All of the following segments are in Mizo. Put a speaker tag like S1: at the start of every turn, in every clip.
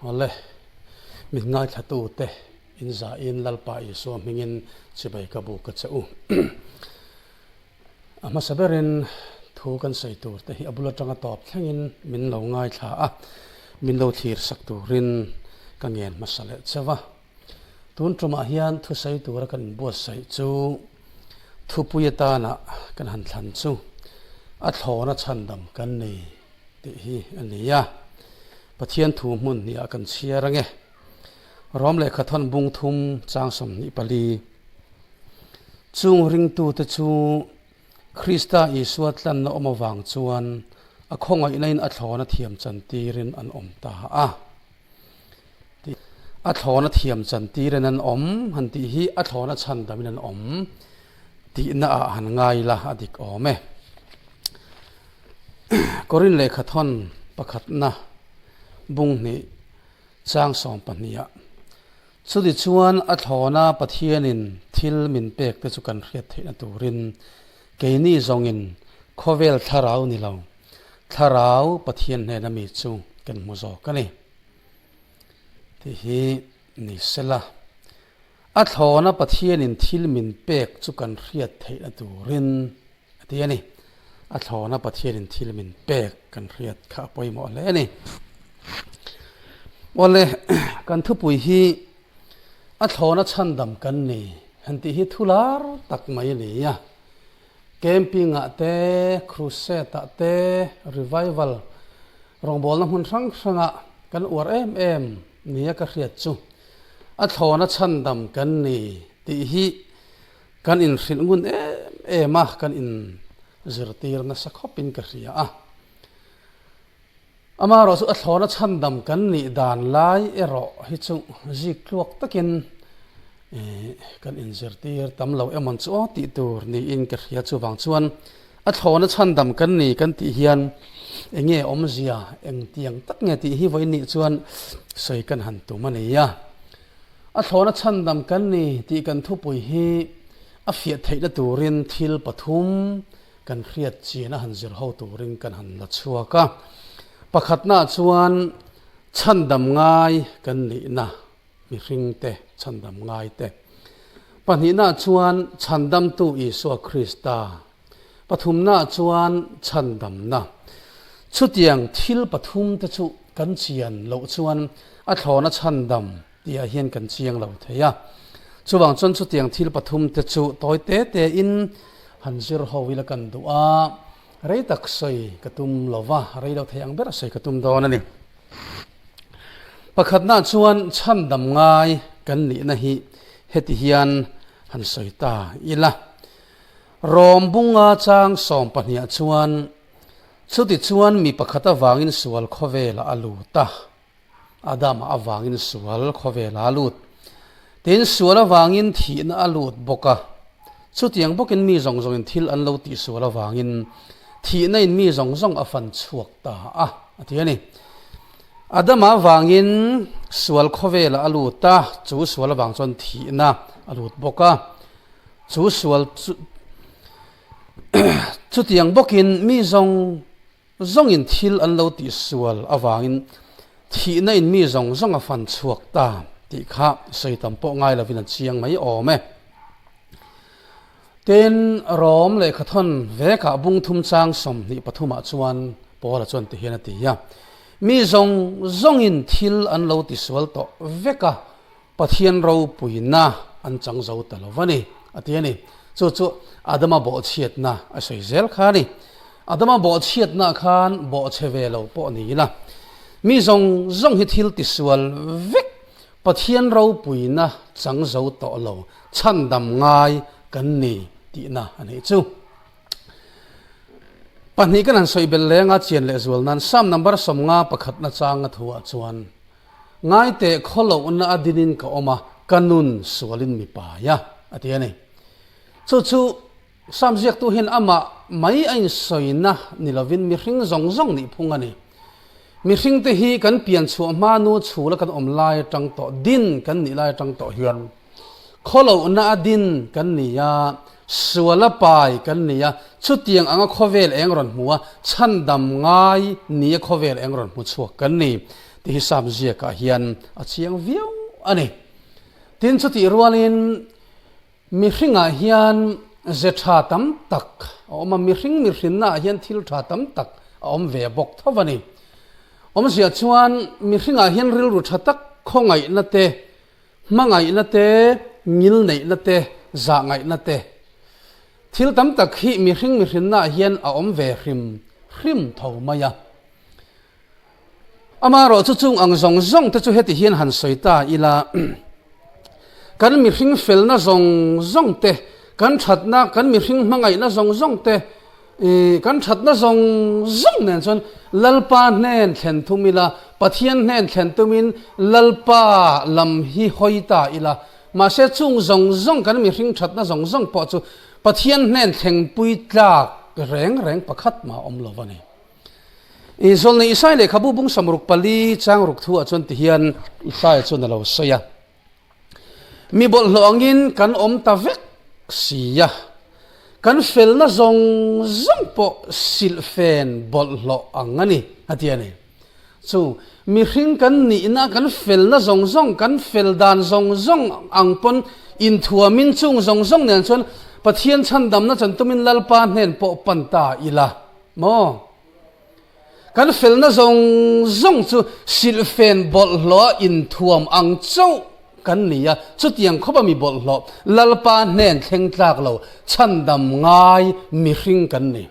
S1: Awle, min ngaithlatute in zahin Lalpa Isua hmingin chibai ka buk a che u. A hmasa berin thu kan sawi tur te hi a bul atanga tawp thlengin min lo ngaithla a, min lo thlir sak turin ka ngen hmasa leh cheu a. Tun tumah hian thusawi tura kan inbuatsaih chu thupui atana kan han thlan chu a thlawna chhandam kan ni tih hi a ni a. Pathian thu hmun hniah kan chhiar ange. Rom lehkha thawn bung thum chang 24. Chung ringtute chu Krista Isua tlanna awm avang chuan a khawngaihna-in a thlawna thiam chantirin an awm ta a. A thlawna thiam chantirin an awm han tih hi a thlawna chhandamin an awm tihna ah han ngai la a dik awm e. Korin lehkha thawn pakhatna bung hnih chang 12 ah Chuti chuan a thlawna Pathianin thil min pek te chu kan hriat theihna turin keini zawngin khawvel thlarau ni lo, thlarau Pathian hnena mi chu kan hmu zawk a ni. Tih hi ni sela, a thlawna Pathianin thil min pek chu kan hriat theihna turin a ti a ni. A thlawna Pathianin thil min pek kan hriat kha a pawimawh hle a ni. Awle, kan thupui hi a thlawna chhandam kan ni han tih hi thu lar tak mai a ni a. Camping ah te, crusade ah te, revival rawngbawlna hmun hrang hrangah kan uar em em nia ka hriat chu a thlawna chhandam kan ni tih hi Kan inhrilh ngun em em a, kan inzirtir nasa khawpin ka hria a. Amaherawh chu a thlawna chhandam kan nih dan lai erawh hi chu zik tluak takin kan inzirtir tam lo emawn chu aw tih tur niin ka hria. Chuvang chuan a thlawna chhandam kan ni kan tih hian eng nge awmzia, engtiang tak nge tih hi vawiin nih chuan sawi kan han tum a ni a. A thlawna chhandam kan ni tih kan thupui hi a fiah theihna turin thil pathum kan hriat chian a han zir ho turin kan han la chhuak a. Pakhatnaah chuan chhandam ngai kan nihna, mihringte chhandam ngaite. Pahnihnaah chuan chhandamtu Isua Krista. Pathumnaah chuan chhandamna. Chutiang thil pathumte chu kan chian loh chuan a thlawna chhandam tihah hian kan chiang lo thei a. Chuvang chuan chutiang thil pathumte chu tawi te tein han zir ho ila kan duh a, rei tak sawi ka tum lo va, rei lo thei ang ber sawi ka tum dawn a ni. Pakhatnaah chuan chhandam ngai kan nihna hi heti hian han sawi ta ila. Rom bunga chang 12 ah chuan, Chuti chuan mi pakhat avangin sual khawvelah a lut a, Adama avangin sual khawvelah a lut. Tin, sual avangin thihna a lut bawk a. Chutiang bawkin mi zawng zawngin thil an lo tih sual avangin thihna in mi zawng zawng a fan chhuak ta a, a ti a ni. Adama avangin sual khawvelah a lut a, chu sual avang chuan thihna a lut bawk a. Chu sual chu chutiang bawkin mi zawng zawngin thil an lo tih sual avangin thihna in mi zawng zawng a fan chhuak ta tih kha sawi tam pawh ngai lovin a chiang mai awm e. Tin, Rom lehkhathawn vekah bung thum chang 23 ah chuan Paula chuan ti hian a ti a, Mi zawng zawngin thil an lo tisual tawh vek a, Pathian ropuina an chang zo ta lo va ni, a ti a ni. Chu chu Adama bawhchhiatna a sawi zel kha a ni. Adama bawhchhiatna khan bawhchhe ve lo pawh ni ila, mi zawng zawng hi thil tisual vek Pathian ropuina chang zo tawh lo, chhandam ngai kan ni tihna a nih chu. Pahnih kan han sawi belh leng a, chian leh zual nan Psalm number 50 pakhatna changa thuah chuan, Ngaiteh khawlohna a dinin ka awm a, ka nun sualin mi pai a, a ti a ni. Chu chu Psalm ziaktu hian amah mai a insawina ni lovin mihring zawng zawng nih phung a ni. Mihringte hi kan pian chhuah hma nu chhula kan awm lai atang tawh, din kan nih lai atang tawh hian khawlohna a din kan ni a, sual a pai kan ni a, chutiang anga khawvel eng rawn hmu a, chhandam ngai nia khawvel eng rawn hmu chhuak kan ni. tih hi Sam ziakah hian a chiang viau a ni. Tin, chutih rualin mihringah hian ze tha tam tak a awm a, mihring mihrinnaah hian thil tha tam tak a awm ve bawk tho a ni. Awmzia chuan mihringah hian rilru tha tak khawngaihna te, Hmangaihna te, ngilneihna te, zahngaihna te. Thil tam tak hi mihring mihrinnaah hian a awm ve hrim hrim tho mai a. Amaherawh chu chung ang zawng zawng te chu heti hian han sawi ta ila, kan mihring felna zawng zawng te, kan thatna, kan mihring hmangaihna zawng zawng te, Kan thatna zawng zawng nen chuan Lalpa hnen thlen thum ila, Pathian hnen thlen tumin Lalpa lam hi hawi ta ila. Mahse chung zawng zawng kan mihring thatna zawng zawng pawh chu Pathian hnen thlengpui tlak reng reng pakhat mah awm lo a ni. Zawlnei Isai lehkhabu bung samruk pali chang ruk thu ah chuan tihian Isai chuan a lo sawi a. Mi bawlhhlawh angin kan awm ta vek si a, kan felna zawng zawng pawh silhfen bawlhhlawh ang a ni, a ti a ni. Chu mihring kan nihna, kan felna zawng zawng, kan fel dan zawng zawng ang pawn inthuamin chung zawng zawng nen chuan Pathian chhandamna chan tumin Lalpa hnen pawh pan ta ila maw? Kan felna zawng zawng chu silhfen bawlhhlawh a inthuam ang chauh kan ni a, chutiang khawp a mi bawlhhlawh Lalpa hnen thleng tlak lo chhandam ngai mihring kan ni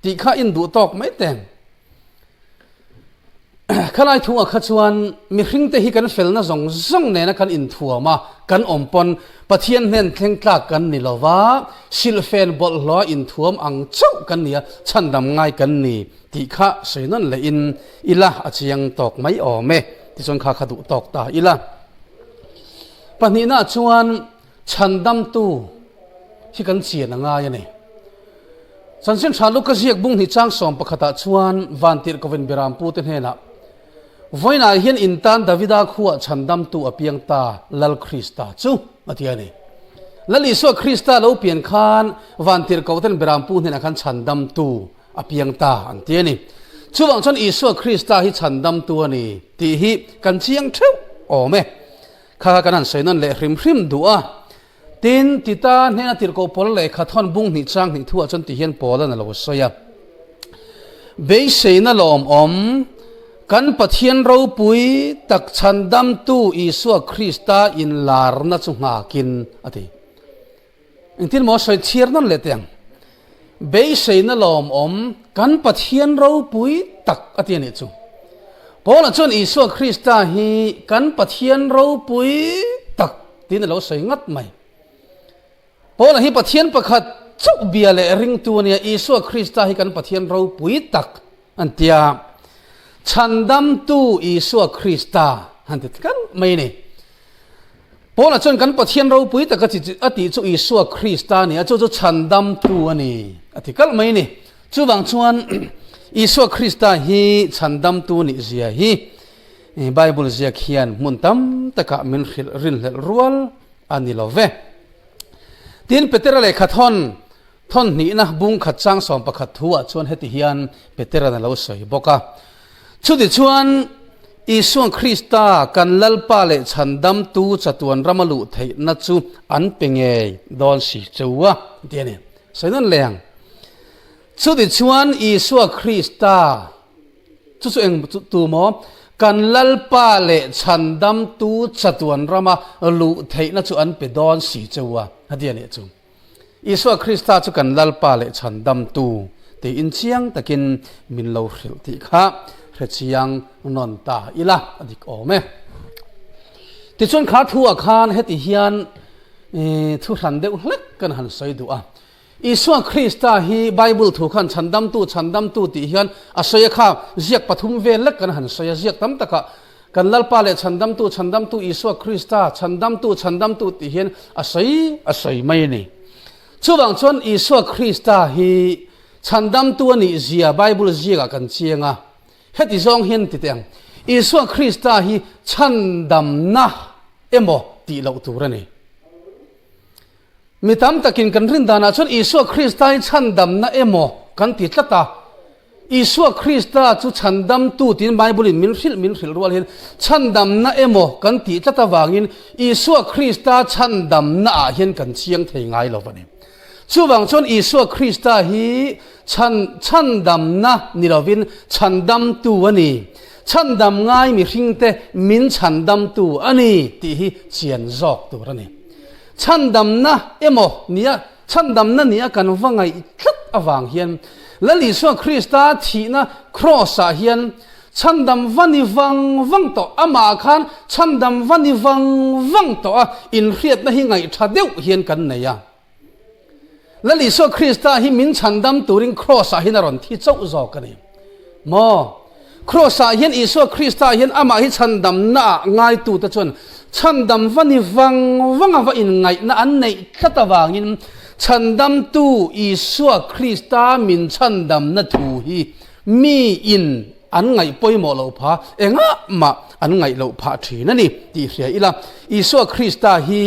S1: tih kha induh tawk mai teng. Khalai thungah kha chuan mihringte hi kan felna zawng zawng nena kan inthuam a, kan awm pawn Pathian hnen thleng tlak kan ni lo va, silhfen bawlhhlawh a inthuam ang chauh kan ni a, chhandam ngai kan ni tih kha sawi nawn lehin ila a chiang tawk mai awm e, tichuan kha kha duh tawk ta ila. Pahnihnaah chuan Chhandamtu hi kan chian a ngai a ni. Chanchin Tha Luka ziak bung hnih chang sawm pakhatah chuan Vantirhkovin Berampute hnenah, Vawiinah hian in tan Davida khuah chhandamtu a piang ta, Lal Krista chu, a ti a ni. Lal Isua Krista lo pian khan Vantirhkoten Berampu hnenah khan chhandamtu a piang ta an ti a ni. Chuvang chuan Isua Krista hi chhandamtu a ni tih hi kan chiang theuh awm e. Kha kha kan han sawi nawn leh hrim hrim duh a. Tin, Tita hnena tirhkoh pawl lehkha thawn bung hnih chang hnih thuah chuan ti hian Paula'n a lo sawi a, Beiseina lawmawm, kan Pathian ropui tak chhandamtu Isua Krista inlarna chu nghakin, a ti. Engtin maw sawi chhiar nawn leh teh ang. Beiseina lawmawm kan Pathian ropui tak a ti a nih chu. Paula chuan Isua Krista hi kan Pathian ropui tak tiin a lo sawi ngat mai. Paula hi Pathian pakhat chauh bia leh ringtu a nia, Isua Krista hi kan Pathian ropui tak an ti a. Chhandamtu Isua Krista han ti tlat mai a ni. Paula chuan kan Pathian ropui tak a tih chu Isua Krista a ni a, chu chu chhandamtu a ni a ti kalh mai a ni. Chuvang chuan Isua Krista hi chhandamtu nih zia hi Bible ziak hian hmun tam takah min hrilh rinhlelh rual a ni lo ve. Tin, Petera lehkha thawn thawn hnihna bung khat chang 11 thuah chuan heti hian Petera'n a lo sawi bawk a, Chutichuan, Isua'n Krista kan Lalpa leh Chhandamtu chatuan rama luh theihna chu an pe ngei dawn si cheu a, ti a ni. Sawi nawn leh ang. Chutichuan, Isua Krista chu chu eng tu maw? Kan Lalpa leh Chhandamtu chatuan rama luh theihna chu an pe dawn si cheu a, a ti a nih chu. Isua Krista chu kan Lalpa leh Chhandamtu tiin chiang takin min lo hrilh tih kha hre chiang nawn ta ila a dik awm e. Tichuan kha thu ah khan heti hian thu hran deuh hlek kan han sawi duh a. Isua Krista hi Bible thu khan Chhandamtu, Chhandamtu tih hian a sawi a kha ziak pathum vel lek kan han sawi a, ziak tam takah Kan Lalpa leh Chhandamtu, Chhandamtu Isua Krista, Chhandamtu, Chhandamtu tih hian a sawi a sawi mai a ni. Chuvang chuan Isua Krista hi Chhandamtu a nih zia Bible ziakah kan chiang a, heti zawng hian ti teh ang, Isua Krista hi chhandamna emaw tih loh tur a ni. Mi tam takin kan rin danah chuan Isua Krista hi chhandamna emaw kan ti tlat a. Isua Krista chu chhandamtu tiin Bible-in min hrilh min hrilh rual hian chhandamna emaw kan tih tlat avangin Isua Krista chhandamnaah hian kan chiang thei ngai lo a ni. Chuvang chuan Isua Krista hi chhan chhandamna ni lovin chhandamtu a ni. Chhandam ngai mihringte min chhandamtu a ni tih hi chian zawk tur a ni. Chhandamna emaw nia Chhandamna nia kan va ngaih tlat avang hian Lal Isua Krista thihna Kraws-ah hian chhandam va ni vang vang tawh, amah khan chhandam va ni vang vang tawh a inhriatna hi ngaihtha deuh hian kan nei a. Lal Isua Krista hi min chhandam turin Kraws-ah hian a rawn thi chauh zawk a ni. Maw? Kraws-ah hian Isua Krista hian amah hi chhandamnaah ngaitute chuan chhandam va ni vang vanga va inngaihna an neih tlat avangin chhandamtu Isua Krista min chhandamna thu hi miin an ngaih pawimawh loh phah, engah mah an ngaih loh phah thin a ni tih hria ila. Isua Krista hi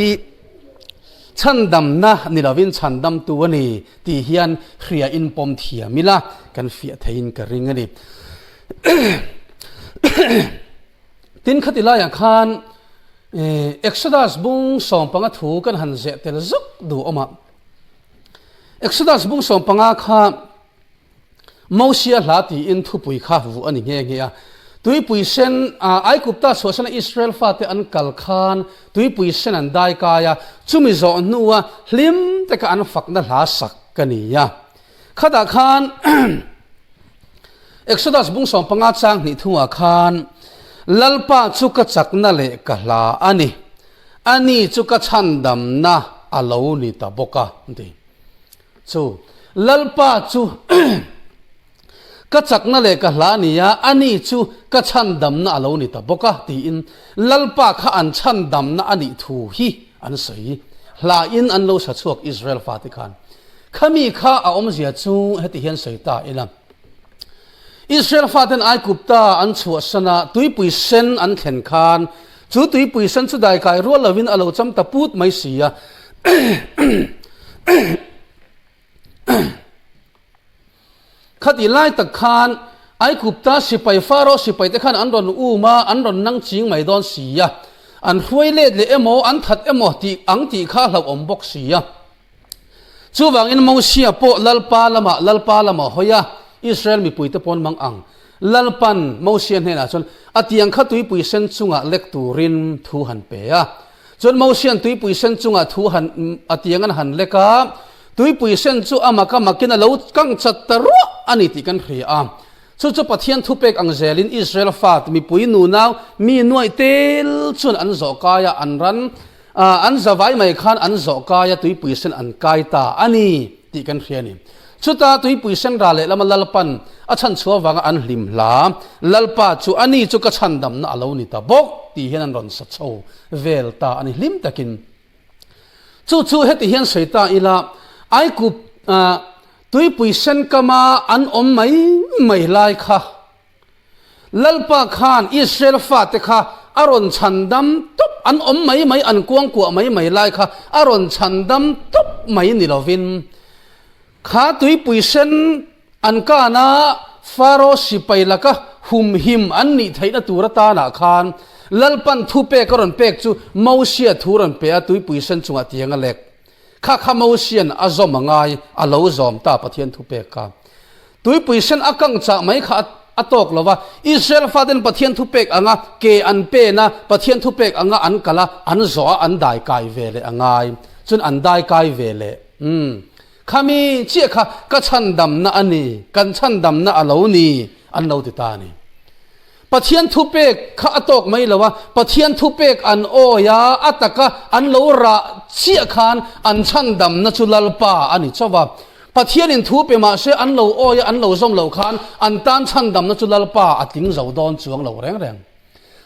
S1: chhandamna ni lovin chhandamtu a ni. Tih hian hria in pawm thiam ila kan fiah theiin ka ring a ni. Tin khati laiah khan Exodus bung sawmpanga thu kan han zeh tel zuk duh awm a. Exodus bung sawmpanga kha Mosia hla tiin thupui kha vuh a ni nghe nghe a. Tuipui sen, Aigupta chhuahsana Israel fate an kal khan tuipui sen an dai kai a, chumi zawh hnua hlim taka an fakna hla sak ka ni a. Khatah khan Exodus bung 15 chang hnih thungah khan, Lalpa chu ka chakna leh ka hla a ni, ani chu ka chhandamna a lo ni ta bawk a, an ti. Chu Lalpa chu ka chakna leh ka hla a ni a, ani chu ka chhandamna a lo ni ta bawk a, tiin Lalpa kha an chhandamna a nih thu hi an sawi. Hlain an lo sa chhuak Israel fate khan. Khami kha a awmzia chu heti hian sawi ta ila. Israel faten Aigupta an chhuahsan a, tuipui sen an thlen khan chu tuipui sen chu daikai rual lovin a lo cham ta put mai si a. Khatih lai tak khan Aigupta sipai Faro sipai te khan an rawn um a, an rawn nang ching mai dawn si a. An hruai let leh emaw, an that emaw tih ang tih kha hlauhawm bawk si a. Chuvangin Mosia pawh Lalpa lamah Lalpa lamah hawi a, Israel mipuite pawn mang ang. Lalpan Mosia hnenah chuan a tiang kha tuipui sen chungah lek turin thu han pe a. Chuan Mosia'n tuipui sen chungah thu han a tiang an han lek a, tuipui sen chu a mak a makin a lo kang chat ta ruah a ni tih kan hria a. Chu chu Pathian thupek ang zelin Israel fate mipui nunau mi nuaih tel chuan an zawh kai a, an ran An zavai mai khan an zawh kai a tuipui sen an kai ta a ni tih kan hria a ni. Chuta tuipui sen ral lehlam a Lalpan a chhan chhuah avanga an hlim hla, Lalpa chu a ni chu ka chhandamna a lo ni ta bawk tih hian an rawn sa chho vel ta a ni hlim takin. Chu chu heti hian sawi ta ila, Aikup tuipui sen kama an awm mai mai lai kha, Lalpa khan Israel fate kha a rawn chhandam tawp, an awm mai mai, an kuangkuah mai mai lai kha a rawn chhandam tawp mai ni lovin, kha tuipui sen an kana Faro sipai laka humhim an nih theihna tur atanah khan Lalpan thupek a rawn pek chu Mosia thu rawn pe a, tuipui sen chungah tiang a lek. Kha kha Mosian a zawm a ngai, a lo zawm ta Pathian thupek kha. Tuipui sen a kang chah mai kha a tawk lo va, Israel faten Pathian thupek anga ke an pen a, Pathian thupek anga an kal a, an zawh a, an dai kai ve leh a ngai. Chuan an dai kai ve leh. Umm. Khami chiah kha ka chhandamna a ni, kan chhandamna a lo ni, an lo ti ta a ni. Pathian thupek kha a tawk mai lo a, Pathian thupek an awi a, a taka an lo rah chiah khan an chhandamna chu Lalpa a ni chauh a. Pathianin thu pe mah se an lo awi a, an lo zawm loh khan an tan chhandamna chu Lalpa a tling zo dawn chuang lo reng reng.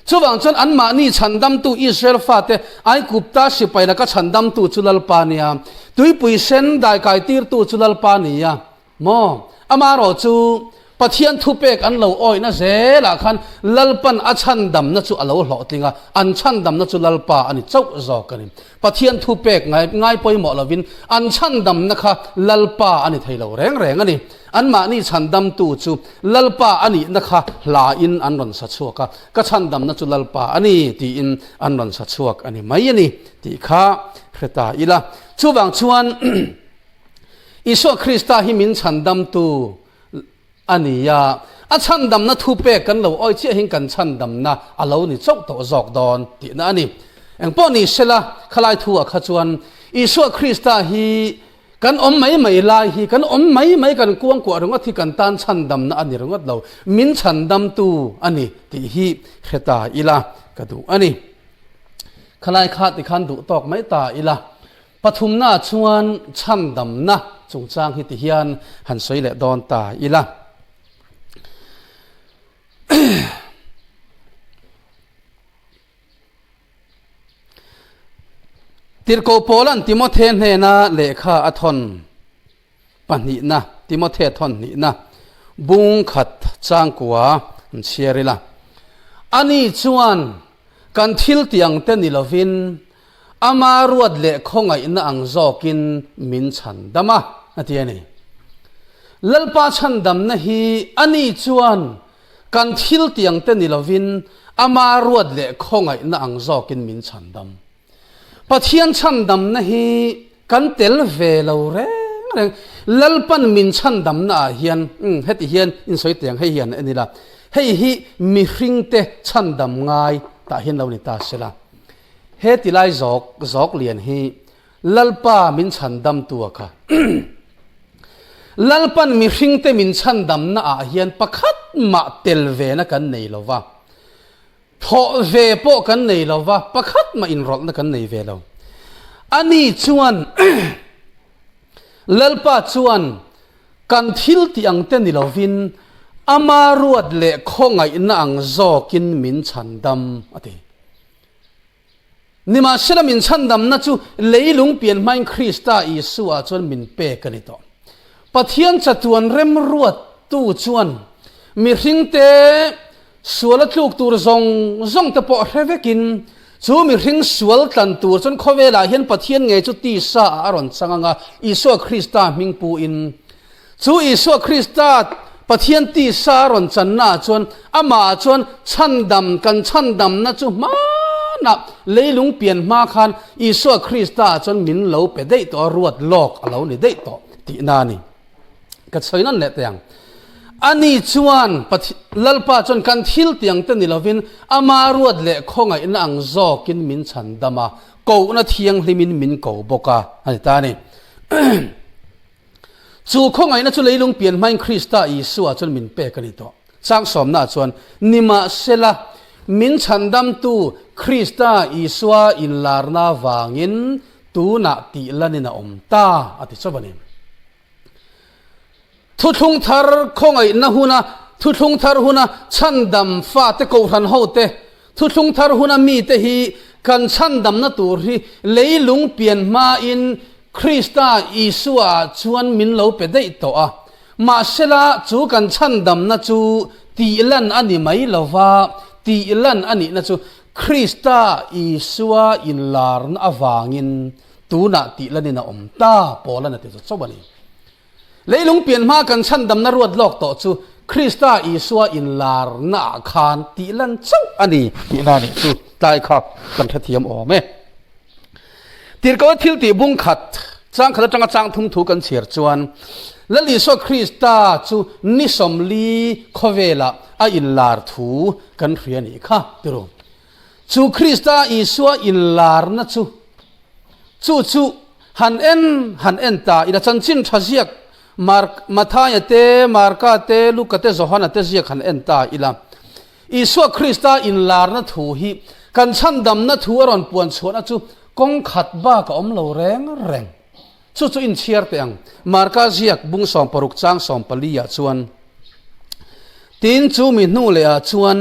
S1: Chuvang chuan anmahni chhandamtu Israel fate Aigupta sipai laka chhandamtu chu Lalpa nia, tuipui sen daikaitirtu chu Lalpa nia. Maw? Amaherawh chu Pathian thupek an lo awihna zelah khan Lalpan a chhandamna chu a lo hlawhtling a, an chhandamna chu Lalpa a ni chauh zawk a ni. Pathian thupek ngai ngai pawimawh lovin an chhandamna kha Lalpa a ni thei lo reng reng a ni. Anmahni chhandamtu chu Lalpa a nihna kha hlain an rawn sa chhuak a, Ka chhandamna chu Lalpa a ni tiin an rawn sa chhuak a ni mai a ni tih kha hre ta ila. Chuvang chuan Isua Krista hi min chhandamtu a ni a, a chhandamna thupek kan lo awi chiahin kan chhandamna a lo ni chauh tawh zawk dawn tihna a ni. Engpawh ni sela, khalai thu-ah kha chuan Isua Krista hi kan awm mai mai lai hi, kan awm mai mai kan kuangkuah ringawt hi kan tan chhandamna a ni ringawt lo, min chhandamtu a ni tih hi hre ta ila ka duh a ni. Khalai kha tikhan duh tawk mai ta ila. Pathumna chuan chhandamna chungchang hi ti hian han sawi leh dawn ta ila. Tirhkoh Paula'n Timothe hnena lehkha a thawn pahnihna, Timothe thawn hnihna, bung khat changkua an chhiar ila. Ani chuan kan thil tiang te ni lovin Ama ruat leh khawngaihna ang zawkin min chhandam a, a ti a ni. Lalpa chhandamna hi ani chuan kan thil tiang te ni lovin Ama ruat leh khawngaihna ang zawkin min chhandam. Pathian chhandamna hi kan tel ve lo reng reng. Lalpan min chhandamna ah hian, umm, heti hian insawi teh ang, hei hian en ila, hei hi mihringte chhandam ngai tah hian lo ni ta sela. He ti lai zawk zawk lian hi Lalpa min chhandamtu a kha. Lalpan mihringte min chhandamna ah hian pakhat mah tel vena kan nei lo va, thawh ve pawh kan nei lo va, pakhat mah inrawlhna kan nei ve lo. Ani chuan Lalpa chuan kan thil tih ang te ni lovin ama ruat leh khawngaihna ang zawkin min chhandam a ti. Nimahsela min chhandamna chu leilung pian hmain Krista Isua chuan min pek a ni tawh. Pathian chatuan remruattu chuan mihringte suala tluk tur zawng zawng te pawh hre vekin chu mihring sual tlan tur chuan khawvelah hian Pathian ngei chu tisa ah a rawn chang ang a, Isua Krista hming puin Chu Isua Krista Pathian tisa a rawn channaah chuan amahah chuan chhandam kan chhandamna chu hmanah leilung pian hma khan Isua Kristaah chuan min lo pe daih tawh a, ruat lawk a lo ni daih tawh tihna a ni. Ka sawi nan leh teh ang. Ani chuan Lalpa chuan kan thil tiang te ni lovin ama ruat leh khawngaihna ang zawkin min chhandam a, kohna thianghlimin min ko bawk a, a ti ta a ni. Chu khawngaihna chu leilung pian hmain Krista Isua chuan min pek a ni tawh. Changsawmnaah chuan, Nimahsela, min chhandamtu Krista Isua inlarna vangin tunah tih lanin a awm ta, a ti chauh a ni. Thuthlung thar khawngaihna huna Thuthlung thar huna chhandam fate kohhran hote Thuthlung thar huna mite hi kan chhandamna tur hi leilung pian hmain Krista Isua chuan min lo pe daih tawh a. Mahsela chu kan chhandamna chu tihlan a ni mai lo va, tihlan a nihna chu Krista Isua inlarna avangin tunah tihlanin a awm ta, Paula'n a ti chu chauh a ni. Leilung pian hma kan chhandamna ruat lawk tawh chu Krista Isua inlarnaah khan tih lan chauh a ni tihna nih chu tlai kha kan hrethiam awm e. Tirhkoh thil tih bung khat chang khat atanga chang thum thu kan chhiar chuan Lal Isua Krista chu ni sawmli khawvelah a inlar thu kan hria nih kha tiru. Chu Krista Isua inlarna chu Chu chu han en han en ta ila chanchin tha ziak Mark, Mathaia te, Marka te, Luka te, Johana te ziak han en ta ila. Isua Krista inlarna thu hi kan chhandamna thu a rawn puan chhuahna chu kawng khat bak a awm lo reng reng. Chu chu inchhiar teh ang. Marka ziak bung 16 chang 14 ah chuan, Tin chu mi hnu leh ah chuan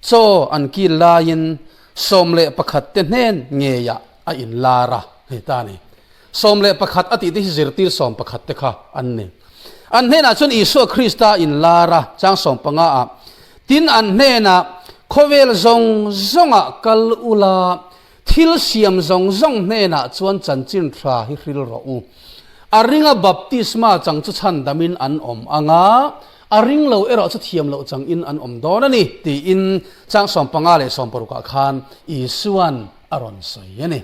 S1: Chaw an kil laiin 11 te hnen ngeiah a inlar a, hei ta a ni. 11 a tih te hi zirtir 11 te kha an ni. An hnenah chuan Isua Krista inlar a, chang 15 ah, Tin an hnenah, Khawvel zawng zawngah kal ula, thil siam zawng zawng hnenah chuan chanchin tha hi hril rawh u. A ringa baptisma chang chu chhandamin an awm ang a, a ring lo erawh chu thiam loh changin an awm dawn a ni, tiin chang 15 leh 16 ah khan Isuan a rawn sawi a ni.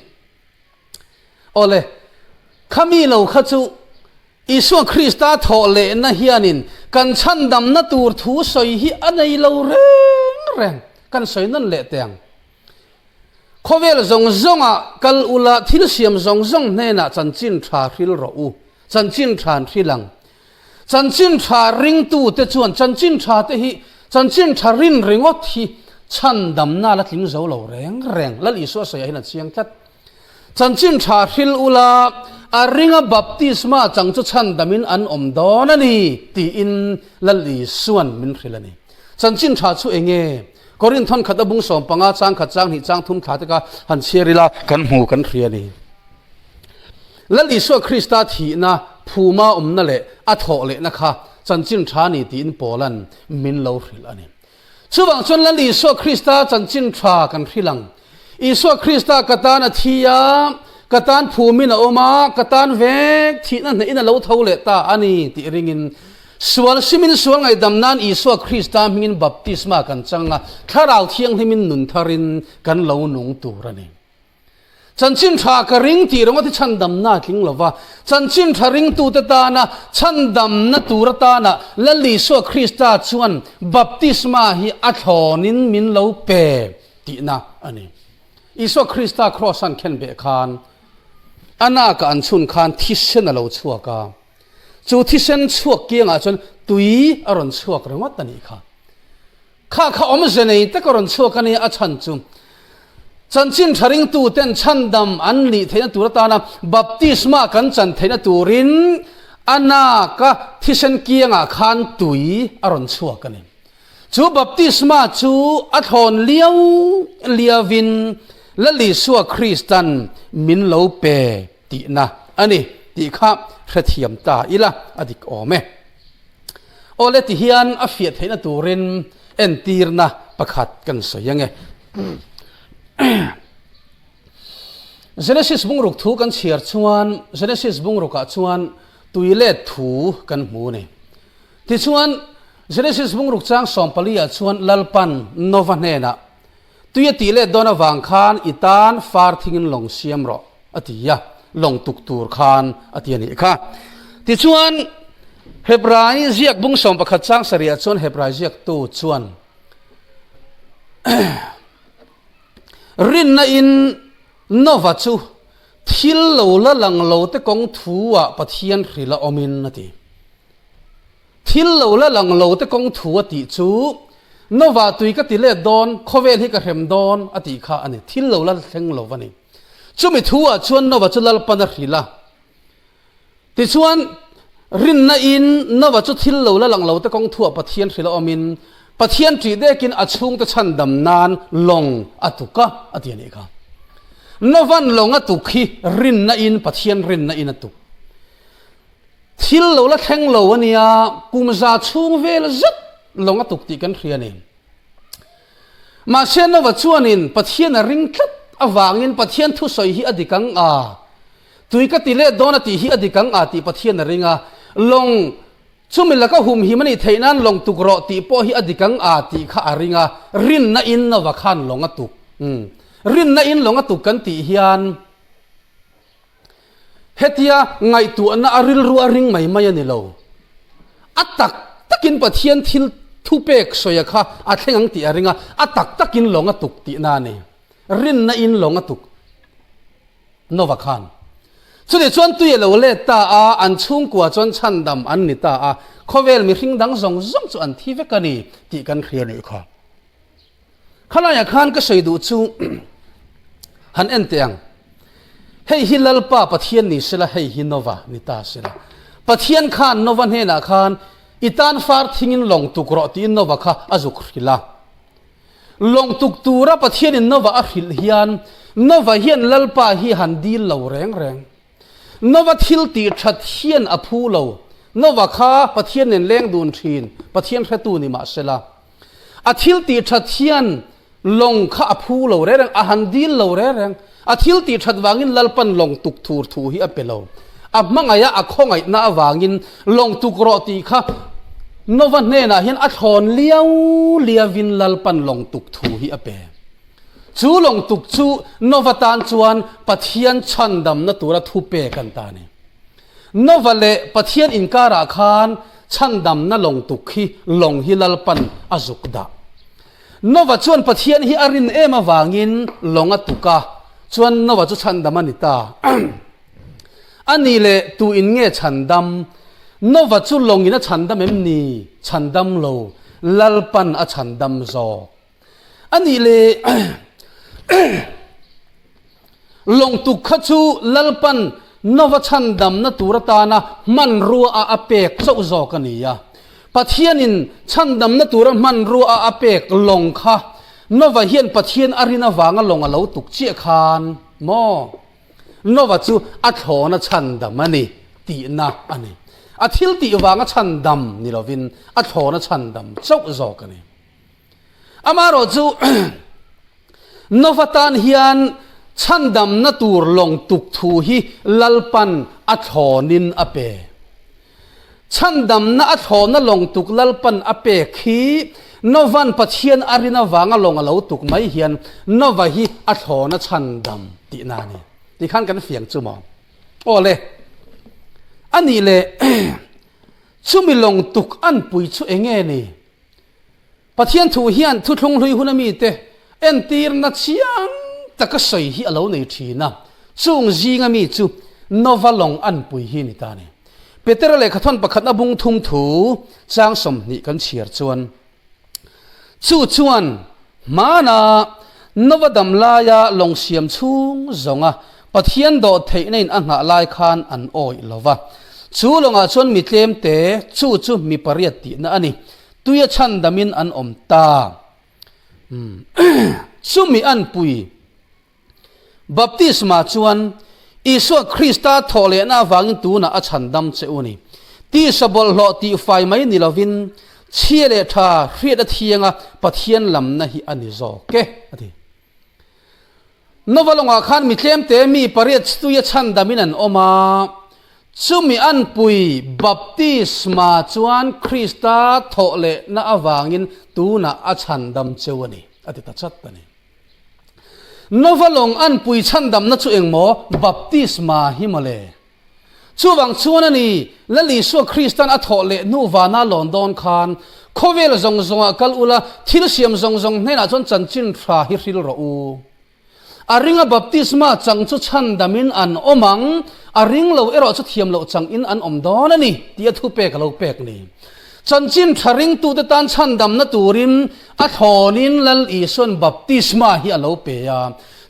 S1: Awle, khami lo kha chu Isua Krista thawh lehna hianin kan chhandamna tur thu sawi hi a nei lo reng reng. Kan sawi nawn leh teh ang. Khawvel zawng zawngah kal ula thil siam zawng zawng hnenah chanchin tha hril rawh u. Chanchin tha an hril ang. Chanchin tha ringtute chuan chanchin tha te hi chanchin tha rin ringawt hi chhandamna la tling zo lo reng reng. Lal Isua sawiah hian a chiang tlat. Chanchin tha hril ula, a ringa baptisma chang chu chhandamin an awm dawn a ni, tiin Lal Isuan min hrilh a ni. Chanchin tha chu eng nge? Korinth thawn khat a bung 15 chang khat chang hnih chang thum thla te kha han chhiar ila kan hmu kan hria a ni. Lal Isua Krista thihna, phuma awmna leh a thawh lehna kha chanchin tha a ni tiin Paula'n min lo hrilh a ni. Chuvang chuan Lal Isua Krista chanchin tha kan hrilh ang. Isua Krista ka tan a thi a, ka tan phumin a awm a, ka tan vek thihna hnehin a lo tho leh ta a ni tih ringin sual simin sual ngaihdam nan Isua Krista hmingin baptisma kan chang a, Thlarau Thianghlimin nun tharin kan lo nung tur a ni. Chanchin tha ka ring tih ringawt hi chhandamna a tling lo va, chanchin tha ringtute tana chhandamna tur atana Lal Isua Krista chuan baptisma hi a thlawnin min lo pe tihna a ni. Isua Krista kraws an khen beh khan a naka an chhun khan thisen a lo chhuak a, chu thisen chhuak kiangah chuan tui a rawn chhuak ringawt a nih kha. Kha kha awmze nei tak a rawn chhuak a ni, a chhan chu chanchin tha ringtuten chhandam an nih theihna tur atana baptisma kan chan theihna turin a naka thisen kiangah khan tui a rawn chhuak a ni. Chu baptisma chu a thlawn liau liauin Lal Isua Kristan min lo pe tihna a ni tih kha hrethiam ta ila a dik awm e. Awle ti hian a fiah theihna turin entirna pakhat kan sawi ange. Genesis bungruk thu kan chhiar chuan Genesis bungrukah chuan tui let thu kan hmu a ni. Tichuan Genesis bungruk chang 14 ah chuan Lalpan Nova hnenah Tui a tih let dawn avang khan i tan far thingin lawng siam rawh a ti a, lawng tuk tur khan a ti a nih kha. Tichuan, Hebrai ziak bung 11 chang sarihah chuan Hebrai ziaktu chuan rinna in Nova chu thil lo la lang lo te kawng thu ah Pathian hrilh a awmin a ti. Thil lo la lang lo te kawng thu a tih chu, Nova tui ka ti let dawn, khawvel hi ka hrem dawn a tih kha a ni. Thil lo la thleng lo a ni. Chumi thu ah chuan Nova chu Lalpan a hrilh a. Tichuan, rinna in Nova chu thil lo la lang lo te kawng thu ah Pathian hrilh a awmin, Pathian ṭih dekin a chhungte chhandam nan lawng a tuk a, a ti a nih kha. Nova'n lawng a tuk hi rinna in Pathian rinna in a tuk. Thil lo la thleng lo a nia, kum za chhung vel zet lawng a tuk tih kan hria a ni. Mahse Nova chuanin Pathian a ring tlat avangin Pathian thusawi hi a dik ang a, tui ka ti let dawn a tih hi a dik ang a tih Pathian a ring a, lawng chumi laka humhim a nih theih nan lawng tuk rawh tih pawh hi a dik ang a tih kha a ring a, rinna in Nova khan lawng a tuk. Rinna in lawng a tuk kan tih hian, Hetia ngaihtuahna a rilru a ring mai mai a ni lo. A tak takin Pathian thil thupek sawia kha a thleng ang tih a ring a, a tak takin lawng a tuk tihna a ni. Rinna in lawng a tuk Nova khan. Chutih chuan tui a lo let ta a, an chhungkua chuan chhandam an ni ta a, khawvel mihring dang zawng zawng chu an thi vek a ni tih kan hria a nih kha. Khalaiah khan ka sawi duh chu han en teh ang. Hei hi Lalpa Pathian ni sela, hei hi Nova ni ta sela. Pathian khan Nova hnenah khan i tan far thingin lawng tuk rawh tiin Nova kha a zuk hrilh a. Lawng tuk tura Pathianin Nova a hrilh hian Nova hian Lalpa hi han dil lo reng reng. Nova thil tih that hian a phu lo. Nova kha Pathian nen leng dun thin, Pathian hretu ni mahsela, a thil tih that hian lawng kha a phu lo reng reng, a han dil lo reng reng. A thil tih that vangin Lalpan lawng tuk thur thu hi a pe lo. A hmangaih a, a khawngaihna avangin lawng tuk rawh tih kha Nova hnenah hian a thlawn liau liauin Lalpan lawng tuk thu hi a pe. Chu lawng tuk chu Nova tan chuan Pathian chhandamna tura thupek an ta a ni. Nova leh Pathian inkarah khan chhandamna lawng tuk hi lawng hi Lalpan a zuk dah. Nova chuan Pathian hi a rin em avangin lawng a tuk a, chuan Nova chu chhandam a ni ta. A nih leh tu in nge chhandam? Nova chu lawng in a chhandam em ni? Chhandam lo, Lalpan a chhandam zawk. A nih leh lawng tuk kha chu Lalpan Nova chhandamna tur atana hmanrua a a pek chauh zawk a ni a. Pathianin chhandamna tura hmanrua a a pek lawng kha Nova hian Pathian a rin avanga lawng a lo tuk chiah khan maw? Nova chu a thlawna chhandam a ni tihna a ni. A thil tih vanga chhandam ni lovin a thlawna chhandam chauh zawk a ni. Amaherawh chu Nova tan hian chhandamna tur lawng tuk thu hi Lalpan a thlawnin a pe. Chhandamna a thlawna lawng tuk Lalpan a pek hi Nova'n Pathian a rin avanga lawng a lo tuk mai hian Nova hi a thlawna chhandam tihna a ni. Tikhan kan fiang chu maw? Aw le, a nih leh chumi lawng tuk an pui chu eng nge ni? Pathian thu hian thuthlung hlui huna mite entirna chiang taka sawi hi a lo nei thin a, chung zinga mi chu Nova lawng anpui hi ni ta a ni. Petera lehkhathawn pakhatna bung thum thu chang 20 kan chhiar chuan, Chu chuan hmana Nova dam laia lawng siam chhung zawnga Pathian dawh theihna in a nghah lai khan an awih lo va, chu lawngah chuan mi tlemte chu chu mi pariat tihna a ni. Tuia chhandamin an awm ta. Chumi anpui baptisma chuan Isua Krista thawhlehna avangin tunah a chhandam che u ni. Tisa bawlhhlawh tihfai mai ni lovin chhia leh tha hriat a thianga Pathian lamna hi a ni zawk e, a ti. Nova lawngah khan mi tlemte mi pariat tuia chhandamin an awm a, chumi anpui baptisma chuan Krista thawhlehna avangin tunah a chhandam cheu a ni, a ti ta chat a ni. Nova lawng anpui chhandamna chu engmaw baptisma hi mawle? Chuvang chuan a ni, Lal Isua Kristan a thawh leh hnu vana lawn dawn khan, Khawvel zawng zawngah kal ula, thil siam zawng zawng hnenah chuan chanchin tha hi hril rawh u. A ringa baptisma chang chu chhandamin an awm ang, a ring lo erawh chu thiam loh changin an awm dawn a ni, tih a thupek a lo pek ni. Chanchin tha ringtute tan chhandamna turin a thlawnin Lal Isuan baptisma hi a lo pe a.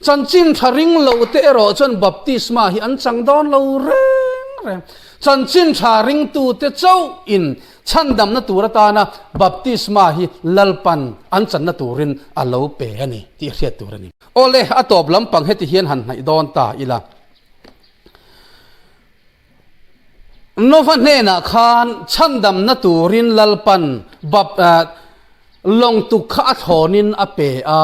S1: Chanchin tha ring lo te erawh chuan baptisma hi an chang dawn lo reng reng. Chanchin tha ringtute chauh in chhandamna tur atana baptisma hi Lalpan an channa turin a lo pe a ni tih hriat tur a ni. Awle, a tawp lampang heti hian han hnaih dawn ta ila. Nova hnenah khan chhandamna turin Lalpan bap lawng tuk kha a thlawnin a pe a.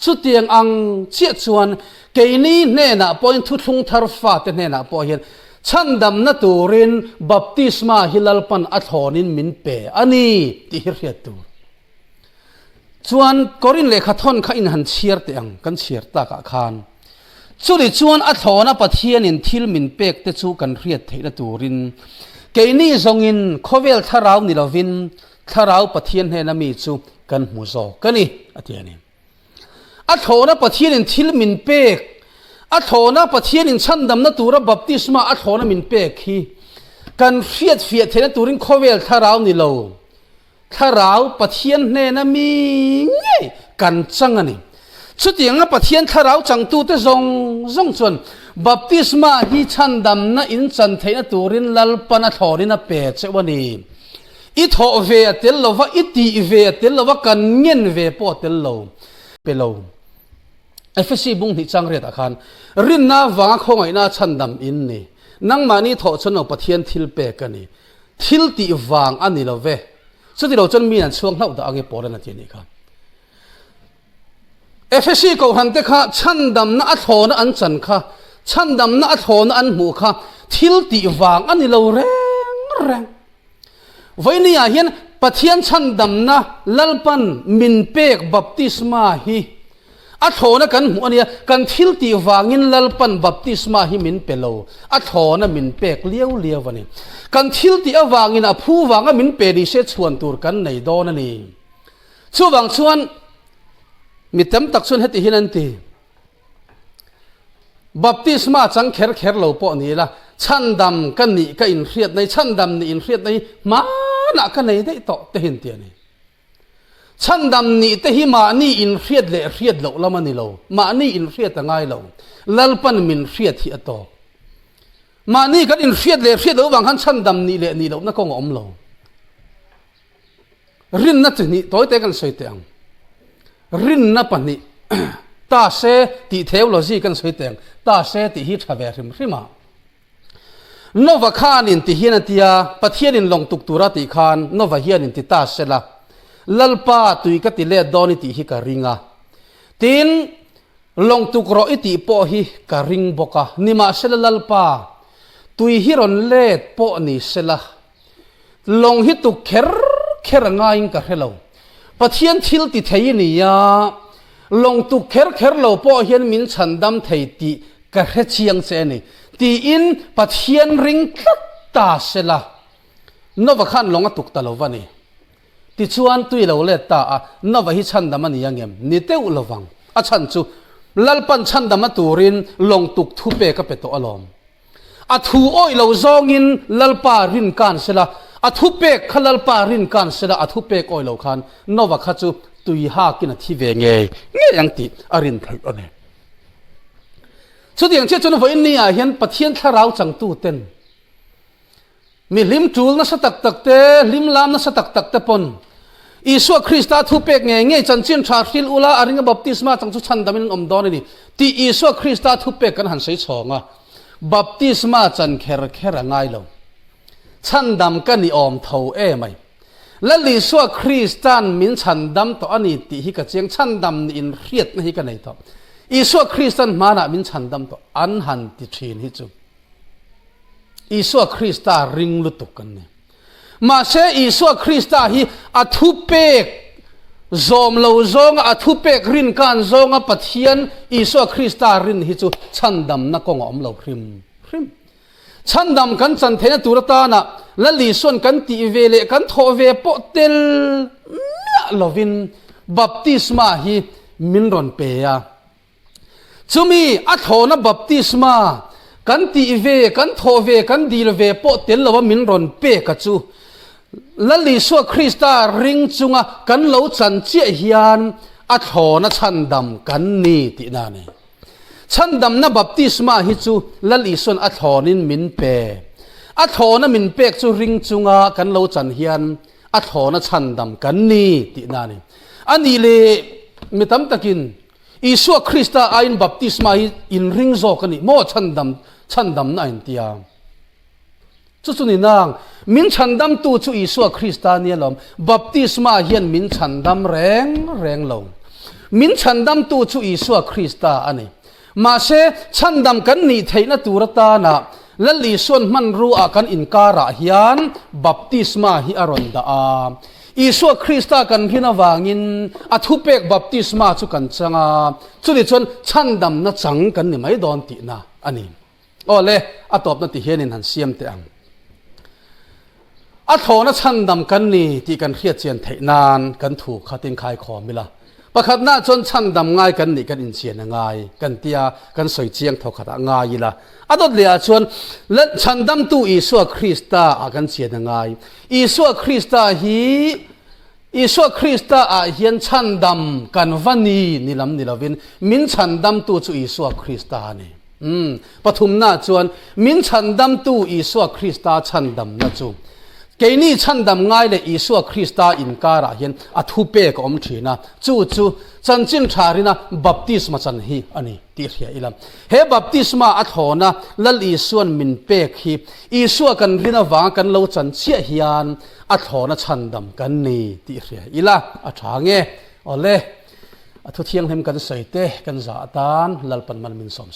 S1: Chutiang ang chiah chuan keini hnenah pawhin thuthlung thar fate hnenah pawh hian chhandamna turin baptisma hi Lalpan a thlawnin min pe a ni tih hi hriat tur. Chuan Korin lehkha thawn kha in han chhiar teh ang, kan chhiar takah khan. Chuni chuan a thlawna Pathianin thil min pek te chu kan hriat theihna turin keini zawngin khawvel thlarau ni lovin thlarau Pathian hnena mi chu kan hmu zawk a ni, a ti a ni. A thlawna Pathianin thil min pek, a thlawna Pathianin chhandamna tura baptisma a thlawna min pek hi kan hriat fiah theihna turin khawvel thlarau ni lo, Thlarau Pathian hnena mi ngei kan chang a ni. Chutianga Pathian Thlarau changtute zawng zawng chuan baptisma hi chhandamna in chan theihna turin Lalpan a thlawnin a pe cheuh a ni. I thawh ve a tel lova, i tih ve a tel lova, kan ngen ve pawh a tel lo. Pe lo. Efesi bung hnih chang riatah khan rinna avanga khawngaihna chhandam in ni. Nangmahni thawh chuan lo Pathian thil pek a ni. Thil tih vang a ni lo ve. Chuti lo chuan miin an chhuak hlauh dah ange Paul-a'n a ti a nih kha. Efesi kohhrante kha chhandamna a thlawna an chan kha, chhandamna a thlawna an hmuh kha thil tih vang a ni lo reng reng. Vawinia hian Pathian chhandamna Lalpan min pek baptisma hi a thlawna kan hmuh a nia, kan thil tih vangin Lalpan baptisma hi min pe lo, a thlawna min pek liau liau a ni. Kan thil tih avangin a phu vanga min pe ni se chhuan tur kan nei dawn a ni. Chuvang chuan mi tam tak chuan heti hian an ti, Baptisma chang kher kher lo pawh ni ila, chhandam ka nih ka inhriatna hi, chhandam nih inhriatna hi hmanah ka nei daih tawh te hi an ti a ni. Chhandam nih te hi mahni inhriat leh hriat loh lam a ni lo, mahni inhriat a ngai lo, Lalpan min hriat hi a tawk. Mahni kan inhriat leh hriat loh vang khan chhandam nih leh nih lohna kawng a awm lo. Rinna chi hnih tawi te kan sawi teh ang. Rinna pahnih ta se tih theology kan sawi teh ang. Ta se tih hi tha ve hrim hrim a. Nova khanin ti hian a tia, Pathianin lawng tuk tura tih khan Nova hianin ti ta se la, Lalpa tui ka ti let dawn i tih hi ka ring a. Tin, lawng tuk rawh i tih pawh hi ka ring bawk a. Nimahsela Lalpa, tui hi rawn let pawh ni sela, Lawng hi tuk kher kher a ngaiin ka hre lo. Pathian thil ti thei i ni a, lawng tuk kher kher lo pawh hian min chhandam thei tih ka hre chiang che a ni, tiin Pathian ring tlat ta se la. Nova khan lawng a tuk ta lo va ni. Tichuan tui lo let ta a, Nova hi chhandam a ni angem? Ni teuh lo vang. A chhan chu Lalpan chhandam a turin lawng tuk thu pek a pe tawh alawm. A thu awih lo zawngin Lalpa rin kan sela, a thu pek kha Lalpa rin kan sela, a thu pek awih lo khan Nova kha chu tui hakin a thi ve ngei ngei ang tih a rin theih a ni. Chutiang chiah chuan vawiin ni ah hian Pathian thlarau changtu ten Mi hlim tul nasa tak tak te, hlim lam nasa tak tak te pawn Isua Krista thu pek ngei ngei chanchin tha hril ula a ringa baptisma chang chu chhandamin an awm dawn a ni tih Isua Krista thu pek kan han sawi chhawng a. Baptisma chan kher kher a ngai lo. Chhandam ka ni awm tho e mai. Lal Isua Krista'n min chhandam tawh a ni tih hi ka chiang, chhandam nih inhriatna hi ka nei tawh. Isua Krista'n hmanah min chhandam tawh an han ti thin hi chu. Isua Krista ring lutuk kan ni. Mahse Isua Krista hi a thupek zawm lo zawnga a thupek rin kan zawnga Pathian Isua Krista rin hi chu chhandamna kawng a awm lo hrim hrim. Chhandam kan chan theihna tur atana Lal Isuan kan tih ve leh kan thawh ve pawh tel miah lovin baptisma hi min rawn pe a. Chumi a thlawhna baptisma kan tih ve, kan thawh ve, kan dil ve pawh tel lova min rawn pek a chu Lal Isua Krista ring chunga kan lo chan chiah hian a thlawhna chhandam kan ni tihna a ni. Chhandamna baptisma hi chu Lal Isuan a thlawnin min pe. A thlawhna min pek chu ring chunga kan lo chan hian a thlawhna chhandam kan ni tihna a ni. A nih leh mi tam takin Isua Krista aiin baptisma hi inring zawk a nih maw chhandam chhandamna a intia. Chu chu ni nang, min chhandamtu chu Isua Krista nia lawm. Baptisma hian min chhandam reng reng lo. Min chhandamtu chu Isua Krista a ni. Mahse, chhandam kan nih theihna tur atana Lal Isuan hmanrua kan inkarah hian baptisma hi a rawn dah a. Isua Krista kan rin avangin a thupek baptisma chu kan chang a, chuni chuan chhandamna chang kan ni mai dawn tihna a ni. Aw le, a tawpna ti hianin han siam teh ang. A thlawhna chhandam kan ni tih kan hriat chian theih nan kan thu kha tinkhai khawm ila. Pakhatna chuan chhandam ngai kan nih kan inchian a ngai kan tia kan sawi chiang thaw khatah ngai ila. A dawt lehah chuan chhandamtu Isua Krista ah kan chian a ngai. Isua Krista hi Isua Krista ah hian chhandam kan va ni ni lam ni lovin min chhandamtu chu Isua Krista a ni. Umm, pathumna chuan min chhandamtu Isua Krista chhandamna chu. Keini chhandam ngai leh Isua Krista inkarah hian a thupek a awm thin a, chu chu chanchin tha rina baptisma chan hi a ni tih hria ila. He baptisma a thlawna Lal Isuan min pek hi Isua kan rin avanga kan lo chan chiah hian a thlawna chhandam kan ni tih hria ila a tha nge? Awle, a thu thianghlim kan sawi te kan zah atan Lalpan mal min sawm.